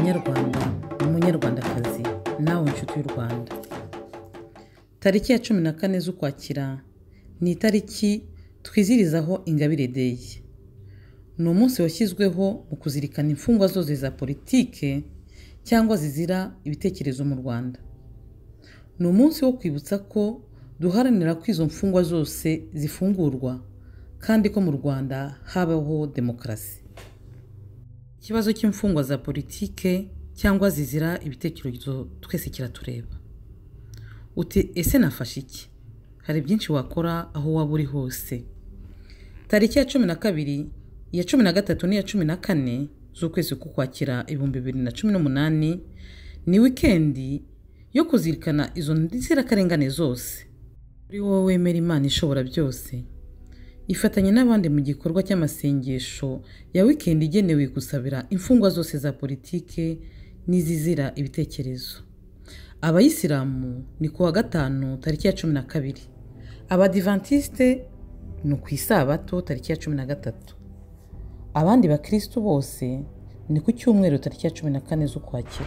Munyarwanda, Munyarwandakazi, nawe nshuti y'u Rwanda. Tariki ya 14 z'Ukwakira ni itariki twizirizaho Ingabire Day. Ni umunsi washyizweho mu kuzirikana imfungwa zose za politike cyangwa zizira ibitekerezo mu Rwanda. Ni umunsi wo kwibutsa ko duharanira ko izo mfungwa zose zifungurwa kandi ko mu Rwanda habaho demokarasi. Ikibazo cy'imfungwa za politike cyangwa zizira ibitekerezo twese kiratureba. Uti ese nafashe iki? Hari byinshi wakora aho waba uri hose. Tariki ya 12, iya 13 n'iya 14 z'ukwezi k'Ukwakira 2018 ni wikendi yo kuzirikana izo nzirakarengane zose. Kuri wowe wemera Imana ishobora byose, ifatanye n'abandi mu gikorwa cy'amasengesho ya wikendi igenewe gusabira imfungwa zose za politike n'izizira ibitekerezo. Abayisilamu ni kuwa gatanu tariki ya 12, Abadivantiste ni ku isabato tariki ya 13, abandi bakristu bose ni ku cyumweru tariki ya 14 z'Ukwakira.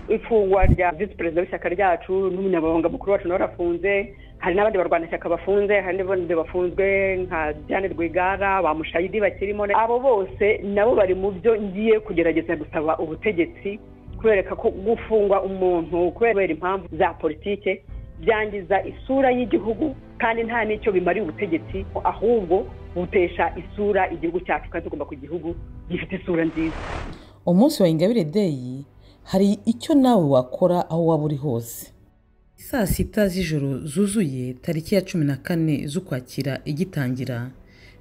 Ifungwa rya visi perezida w'ishyaka ryacu n'umunyamabanga mukuru wacu nawe arafunze, hari n'abandi barwanashyaka bafunze, hari n'abandi bafunzwe nka Diane Rwigara, ba Mushayidi bakirimo. Abo bose nabo bari mu byo ngiye kugerageza gusaba ubutegetsi, kubereka ko gufungwa umuntu kubera impamvu za politike byangiza isura y'igihugu, kandi nta n'icyo bimariye ubutegetsi, ahubwo butesha isura igihugu cyacu, kandi tugomba ku gihugu gifite isura nziza. Umunsi wa Ingabire Day hari icyo nawe wakora aho waba uri hose. Saa sita z'ijoro zuzuye tariki ya 14 z'Ukwakira igitangira,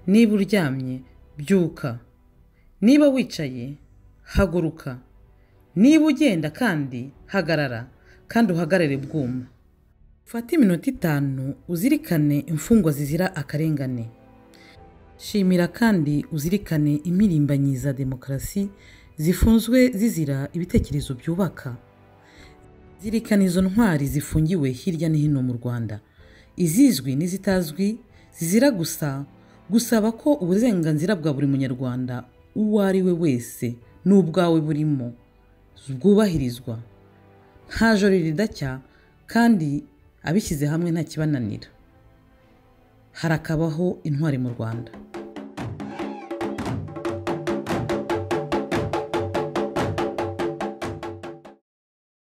niba uryamye byuka, niba wicaye haguruka, niba ugenda kandi hagarara, kandi uhagarare bwuma. Ufate iminota 5 uzirikane imfungwa zizira akarengane. Shimira kandi uzirikane impirimbanyi za demokarasi zifunzwe zizira ibitekerezo byubaka. Zirikana izo ntwari zifungiwe hirya no hino mu Rwanda, izizwi n'izitazwi, zizira gusa gusaba ko uburenganzira bwa buri munyarwanda uwo ari we wese n'ubwawe burimo bwubahirizwa. Nta joro ridacya kandi abishyize hamwe nta kibananira. Harakabaho intwari mu Rwanda.